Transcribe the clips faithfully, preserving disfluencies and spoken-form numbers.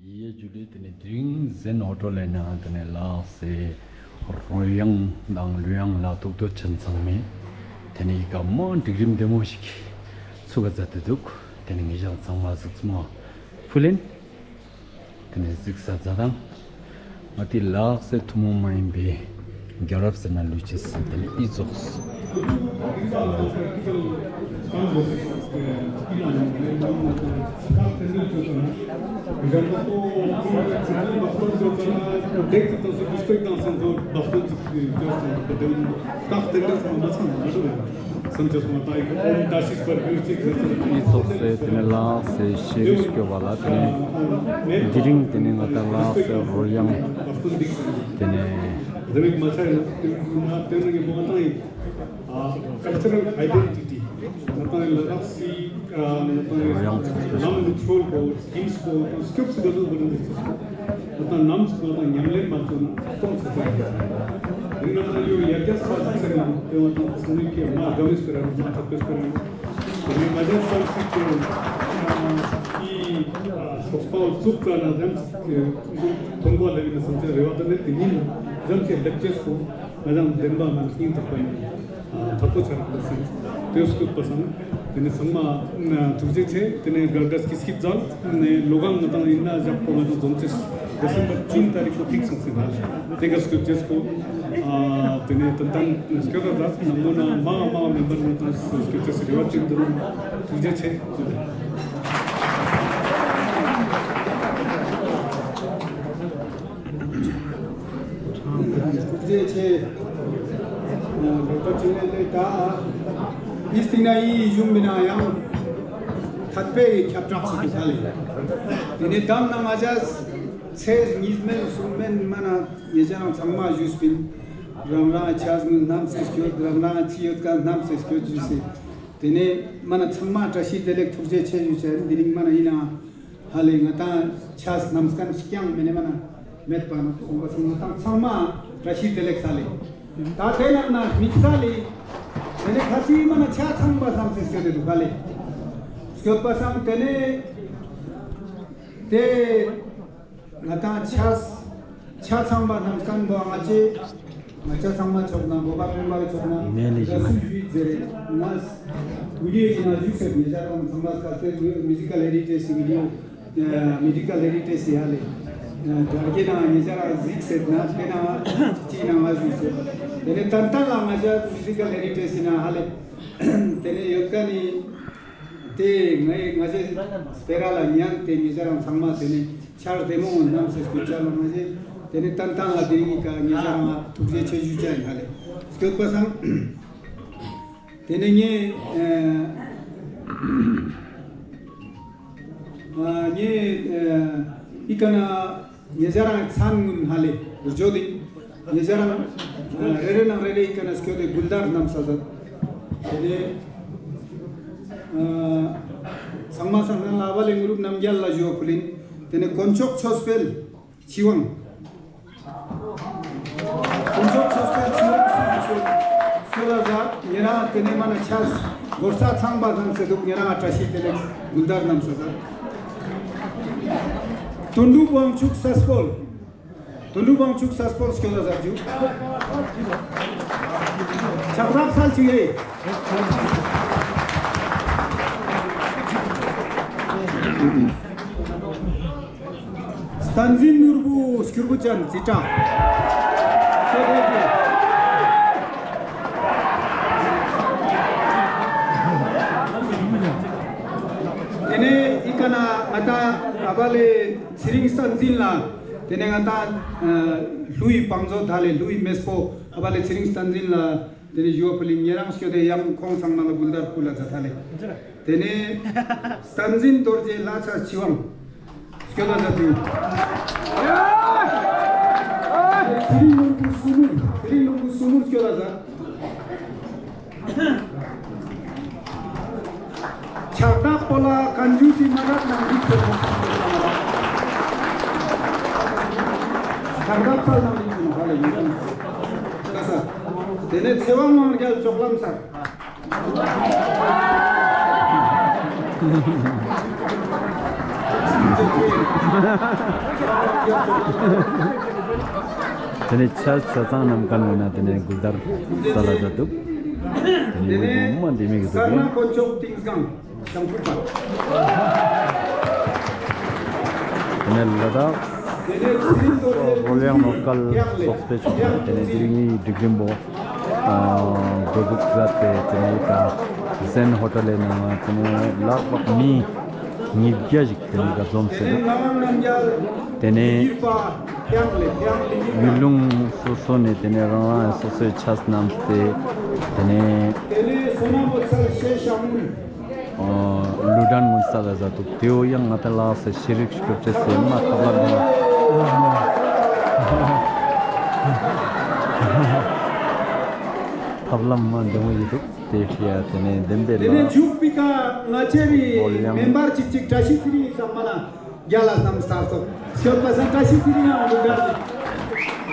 ཡེ་ཇུ་ལེ། ཏེ་ནེ་དེ་རིང་ཟེན་ཨོ་ཊོ་ལེ་ནང་ཏེ་ནེ་ལགས་སེ་རོལ་དབྱངས་དང་ལུས་དབྱངས་ལ་ཐུགས་འདོད་ཅན་ཚང་མས་ཏེ་ནེ་ཡི་གེ་མ་སྒྲིག་རིམ་བདེ་མོ་ཞིག་ཚུགས་ཀ་མཛད་དེ་འདུག། ཏེ་ནེ་ངེད་ཅག་ཚང་མ་གཟིགས་མོ་ཕུལ་ཨིན། ཏེ་ནེ་གཟིགས་ས་མཛད་དང་། ང་ཏི་ལགས་སེ་ཐུན་མོང་མ་ཡིན་པའི་རྒྱལ་རབས་ཟེར་ན་ལུས་ཅེས་ཟེར་ཏེ་ནེ་ཨི་ཙོགས། ཨི་ཙོགས་སེ་ཏེ་ནེ་ལགས་སེ་ཤེས་རིག་སྐྱོབ་པ་ལ་ཏེ་ནེ་དེ་རིང་ཏེ་ནེ་ང་ཏང་ལགས་སེ་རོལ་དབྱངས་ཏེ་ནེ་ཨ་ཀལ་ཅར་རལ་ཨའི་ཌེན་ཊི་ཊི། ང་ཏང་ལ་དྭགས་སི་ཨ་ང་ཏང་ལམ་ལུགས་སྲོལ་པོ་དེམ་པོ་སྐྱོབ་སུ་ག་ཟུག་པོ་རེ་འདུག་ཟེར་ན། ང་ཏང་ནམ་ང་ཏང་ཉམས་ལེན་མ་བཅོས་ན་སྟོང་ཚེ་ཚེ་རེད། ང་ཏང་ཡོ་ཡར་རྒྱས་ས་ཟིག་ཟེར་ན་དེ་བ་དང་ཚང་མའི་ཀྱི་མ་དགའ་མོས་སྤེ་ར་མ་ཐག་པའི་སྤེ་ར། དེ་ནས་ང་ཏང་ཚང་སྲིད་ཀྱི་ཨ་ཨི་ཨ་ཚོགས་པ་བཙུགས་ཙ་ན་རེམ་ཀྱི་ཐོན་པ་ལས་ཀྱི་སམ་ཚེ་རེ་བ་དང་ནས་དེ་ཉིན་རེམ་ཀྱི་ལེགས་སྐྱེས་སུ། ང་ཏང་བདེན་པ་ནང་སྙིང་ཐག་པ་ནས་ཨ་ཐག་པོ་ཆ་རག་པ་སེམས་དེ་སྐུད་པ་སང་དེ་ནས་ཚང་མ་ཐུགས་རྗེ་ཆེ། དེ་ནས་གར་གར་སྐྱིད་སྐྱིད་མཛད་ནས་ལོ་གང་ང་ཏང་ཡིན་ན་ཞག་པོ་ང་ཏང་འཛོམས་ཆེས་ཌི་སེམ་བར་བཅུ་ནི་ཏ་རིག་པོ་ཕིགས་སོང་ཟེར་ན་དེ་ག་སྐུད་ཆེས་པོ་ཨ་དེ་ནས་ཏན་ཏན་སྐྱོད་ད་ནང་མོ་ན་མ་མ་མེམ་བར་ང་ཏང་སྐུད་ཆེས་རེ་བ་ཅིག་འདུག། ཐུགས་རྗེ་ཆེ། ཐུགས་རྗེ་ཆེ། ཨ་ཌོག་ཊར་ཆིན་ལེ་ལེ་ད་འི་སྟིང་ན་འི་ཡུམ་མི་ན་ཡང་ཐད་པའི་ཁྱབ་བསྒྲགས་ཤིག་གི་ཐ་ལེ། དེ་ནས་དམ་ན་ང་ཅག་ཚེས་གཉིས་མན་གསུམ་མན་མ་ན་ཉེ་ཆ་རང་ཚང་མ་ཞུས་པིན། རང་རང་ཆས་ངུན་ནམ་སེ་སྐྱོད། རང་རང་ཅི་ཡོད་ཀ་ནམ་སེ་སྐྱོད་ཞུས་སེ། དེ་ནས་མ་ན་ཚང་མ་བཀྲ་ཤིས་བདེ་ལེགས་ཐུགས་རྗེ་ཆེ་ཞུ་ཅེས་དེ་རིང་མ་ན་ཡིན་ན། ཧ་ལེ་ང་ཏང་ཆས་ནམ་སྐན་ཞིག་ཀྱང་མེད་ནས་མ་ན་མེད་པ་ན་སོང་པ་སོང་ང་ཏང་ཚང་མ་བཀྲ་ཤིས་བདེ་ལེགས་ས་ལེ། ད་དེ་ནང་ན་དམིགས་ས་ལེ། དེ་ནས་ཁ་ཅིག་མ་ན་ཆ་ཚང་པ་སམ་སེ་སྐྱོད་དེ་འདུག་ཧ་ལེ། སྐྱོད་པ་སང་དེ་ནས་དེ་ང་ཏང་ཆས་ཆ་ཚང་པ་ནམ་སྐན་བོ་ང་ཅེ། ང་ཅག་ཚང་མ་ཆོག་ན་བོད་པ་མེན་པ་ཆོག་ན་ནས་ལས་ད་སུ་ཞུས་ཟེར་ན་བི་ཌི་ཡོ་ཞིག་ན་ཞུས་ཟེར། ཉེ་ཆ་རང་ཚང་མ་སྐལ་ཏེ་མུ་ཟི་ཀལ་ཧེ་རི་ཊེཇ་སི་བི་ཌི་ཡོ་མུ་ཟི་ཀལ་ཧེ་རི་ཊེཇ་སི་ཧ་ལེ་དར་གྱི་ནང་ཉེ་ཆ་རང་གཟིགས་ཟེར་ན་དེ་ནང་ཅིག་ནང་ང་ཞུས་ཟེར། དེ་ནས་ཏན་ཏན་ལ་ང་ཅག་མུ་ཟི་ཀལ་ཧེ་རི་ཊེཇ་སི་ནང་ཧ་ལེ་དེ་ནས་ཡོད་ཀ་ནི། དེ་ངའི་ང་ཞེ་སྤེ་ར་ལ་ཉན་ཏེ་ཉེ་ཆ་རང་ཚང་མ་དེ་ནས་ཆར་བདེ་མོ་ནམ་སེ་སྐྱོད་ཆ་ལ་མ་ཞེ། དེ་ནས་ཏན་ཏན་ལ་དེ་རིང་གི་ཀ་ཉེ་ཆ་རང་ཐུགས་རྗེ་ཆེ་ཞུ་ཅེས་ཡིན་ཧ་ལེ། སྐྱོད་པ་སང་དེ་ནས་ངས་ཨ་ངས་ཨ་འི་ཀ་ན། ཉེ་ཆ་རང་ཚང་ངུན་ཧ་ལེ་རྗོད་དིན། ཉེ་ཆ་རང་རེ་རེ་ནང་རེ་རེ་ཡི་ཀ་ན་སྐྱོད་དེ་གུལ་དར་ནམ་ས་ཟད། དེ་ནས་ཚང་མ་སང་ནང་ལ་བ་ལེ་ངུ་རུབ་རྣམ་རྒྱལ་ལ་ཞུ་བ་ཕུལ་ཨིན། དེ་ནས་དཀོན་མཆོག་ཆོས་འཕེལ་ཆོས་དབང་། དཀོན་མཆོག་ཆོས་འཕེལ་ཆོས་དབང་སུ་ཞིག་སྐྱོད་ལ་ཟ། ཉེ་རང་དེ་ནས་མ་ན་ཆ་སྒོར་ས་ཚང་པ་ནམ་ས་འདུག། ཉེ་རང་བཀྲ་ཤིས་བདེ་ལེགས་གུལ་དར་ནམ་ས་ཟ། དོན་གྲུབ་དབང་ཕྱུག་ས་སྤོལ། དོན་གྲུབ་དབང་ཕྱུག་ས་སྤོལ་སྐྱོད་ལ་ཟ་རྒྱུ། ཆག་རབ་སལ་ཅིག་ཡེ། བསྟན་འཛིན་ནོར་བུ་སྐྱུར་བུ་ཅན་ཙི་ཏྲ། དེ་ནས་འི་ཀ་ན་ང་ཏང་ཨ་བ་ལེ་ཚེ་རིང་བསྟན་འཛིན་ལ། དེ་ནས་ང་ཏང་ཨ་ལྷུའི་བང་མཛོད་ཧ་ལེ་ལྷུའི་མེས་པོ་ཨ་བ་ལེ་ཚེ་རིང་བསྟན་འཛིན་ལ། དེ་ནས་ཞུ་བ་ཕུལ་ཨིན། ཉེ་རང་སྐྱོད་དེ་ཡང་ཁོང་ཚང་མ་ལ་གུལ་དར་ཕུལ་ལ་ཛད་ཧ་ལེ། དེ་ནས་བསྟན་འཛིན་རྡོ་རྗེ་ལྷ་ཆ་ཆོས་དབང་སྐྱོད་ལ་ཛད་དུ། ཚེ་རིང་ནོར་བུ་སུ་མུར། ཚེ་རིང་ནོར་བུ་སུ་མུར་སྐྱོད་ལ་ཛད། ཆག་ཐག་པོ་ལ་གན་ཇུ་སི་མ་རག་ནང་རིག་ཟེར་ནོ། ཆག་ཐག་ཚལ་ནང་རིག་ཟེར་ནོ་ཧ་ལེ་ཡིན་ཀ་ནོ། ཀ་ས། དེ་ནས་ཚེ་དབང་དབང་རྒྱལ་ལྕོག་ལམ་སར། ཏེ་ནེ་ཆ་ཆ་ཚང་ནམ་ཀན་ན་ཏེ་ནེ་གུལ་དར་སལ་ལ་ཛད་དུག། ཏེ་ནེ་མི་མང་པོ་མ་ནེ་མི་གི་དུག། ཏེ་ནེ་ལ་དྭགས་རོལ་དབྱངས་ནོར་སྐལ་ཚོགས་པའི་ཕྱོགས་ནེ་ཏེ་ནེ་དེ་རིང་ངི་སྒྲིག་རིམ་པོ་འགོ་འཛུགས་ཟེར་ཏེ་ཏེ་ནེ་ཀ་ཟེན་ཧོ་ཊལ་ལི་ནང་ཏེ་ནེ་ལྷག་པར་མི་ཉིས་བརྒྱ་ཞིག་ཏེ་ནེ་ཀ་འཛོམས་སེ་དུག། ཏེ་ནེ་ཡུལ་ལུང་སོ་སོ་ནེ་ཏེ་ནེ་རང་རང་སོ་སོའི་ཆས་སྣམས་ཏེ་ཏེ་ནེ་ལུ་སྒྲོན་ངུན་སལ་ལ་ཛད་དུག། ཏེའོ་ཡང་ང་ཏང་ལ་དྭགས་སི་ཤེས་རིག་སྐྱོབ་ཅེས་སི་མ་ཐབས་ལམ་ཐབས་ལམ་མ་འདི་མོ་ཡོད་དུག། ཏེ་ཤི་ཡ་ཏེ་ནེ་བདེན་པའི་ཏེ་ནེ་ལ་མཇུག་པའི་ཀ་ང་ཅའི་མེམ་བར་ཅིག་ཅིག་བཀྲ་ཤིས་ཚེ་རིང་ངི་ས་མ་ན་རྒྱལ་ལ་སྣམས་ས་སོ་སྐྱོད་པ་སང་བཀྲ་ཤིས་ཚེ་རིང་ཡང་འདུག་ག།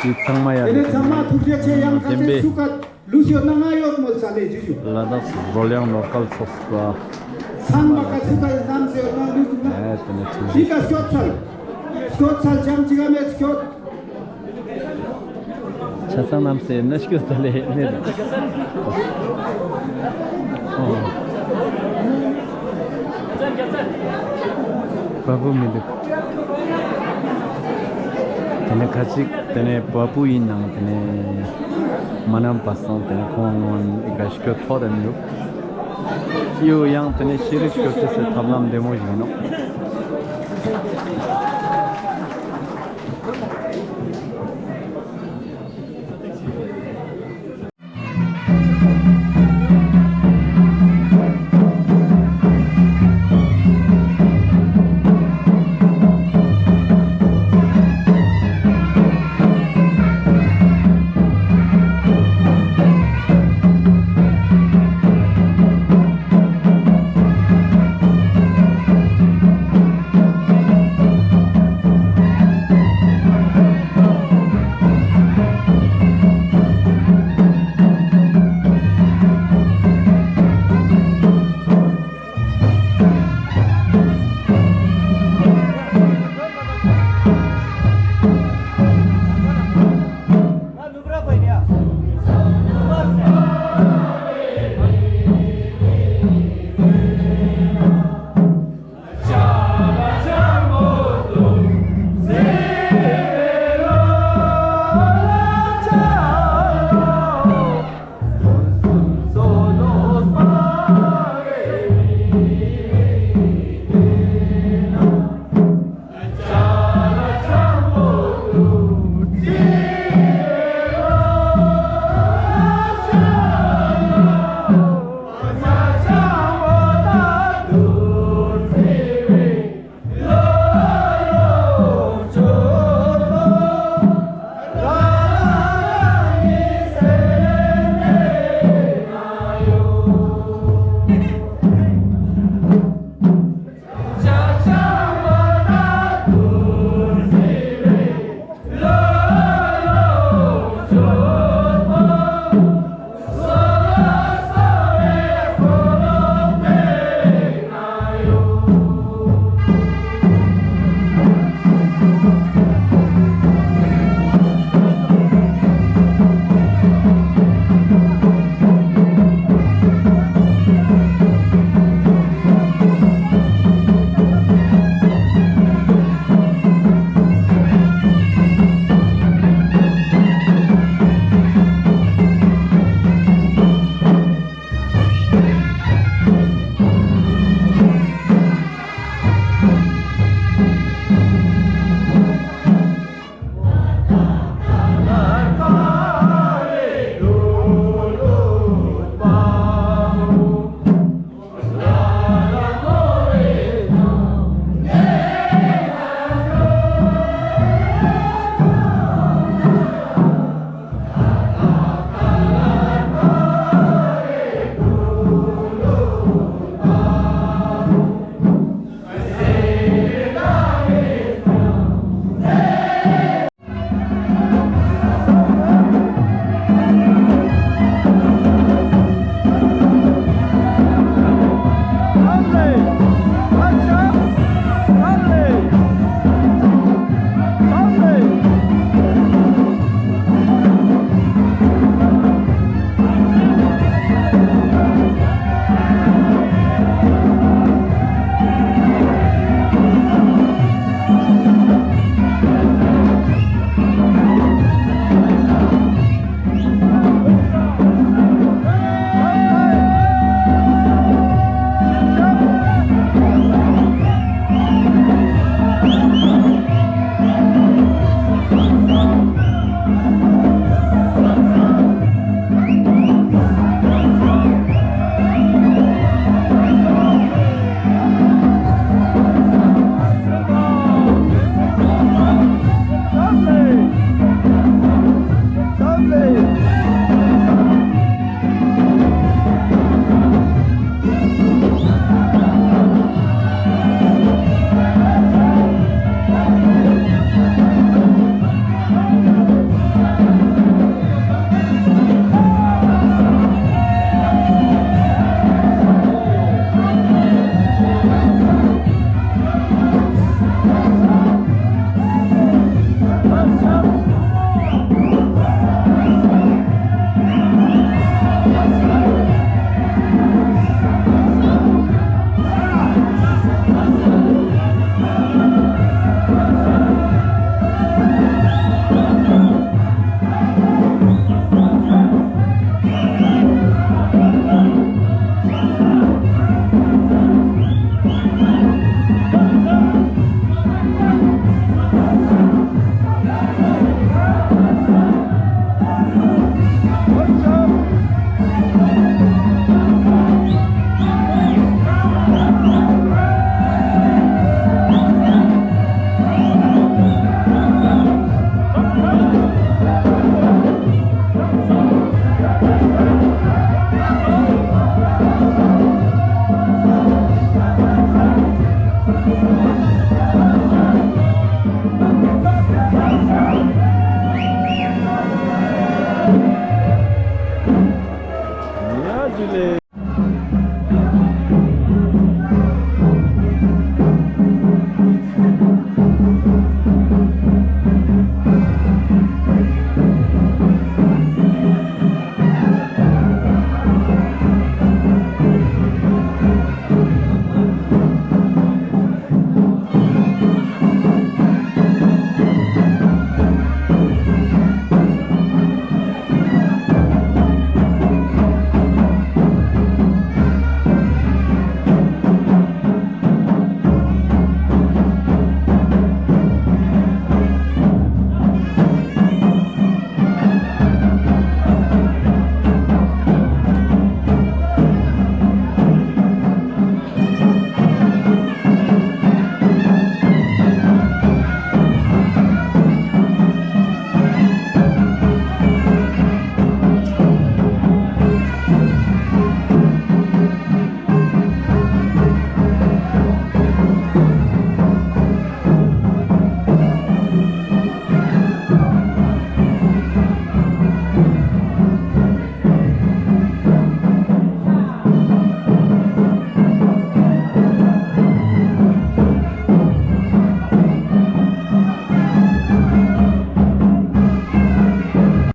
ཏེ་ཚང་མ་ཡ་ཏེ་ནེ་ཚང་མ་ཐུགས་རྗེ་ཆེ། ཡང་ཁ་ཏེ་སུ་ཀ་ལུས་ཡོད་ན་ང་ཡོད་མོལ་ས་ལེ་ཇུ་ཇུ། ལ་དྭགས་སི་རོལ་དབྱངས་ནོར་སྐལ་ཚོགས་པ། ཚང་མ་ཀ་སུ་ཀ་ཡི་སྣམས་སེ་ཡོད་ན་ལུས་ན། ཨེ་ཏེ་ནེ་ཐུགས་རྗེ་ཆེ། ཏེ་ཀ་སྐྱོད་ཚལ། སྐྱོད་ཚལ་ཅང་ཅི་ག་མེད་སྐྱོད། ཆ་ཚང་སྣམས་སེ་ནེ་སྐྱོད་ཚལ་ལེ་ནེ། བ་བུ་མི་དུག། ཏེ་ནེ་ཁ་ཅིག་ཏེ་ནེ་བ་བུ་ཨིན་ནང་ཏེ་ནེ་མ་ནེ་པ་སང་ཏེ་ནེ་ཁོང་ངོན་ཨི་ཀ་སྐྱོད་ཐོག་ཏེ་མི་དུག། ཏེའོ་ཡང་ཏེ་ནེ་ཤེས་རིག་སྐྱོབ་ཅེས་སི་ཐབས་ལམ་བདེ་མོ་ཞིག་ཨིན་ནོག།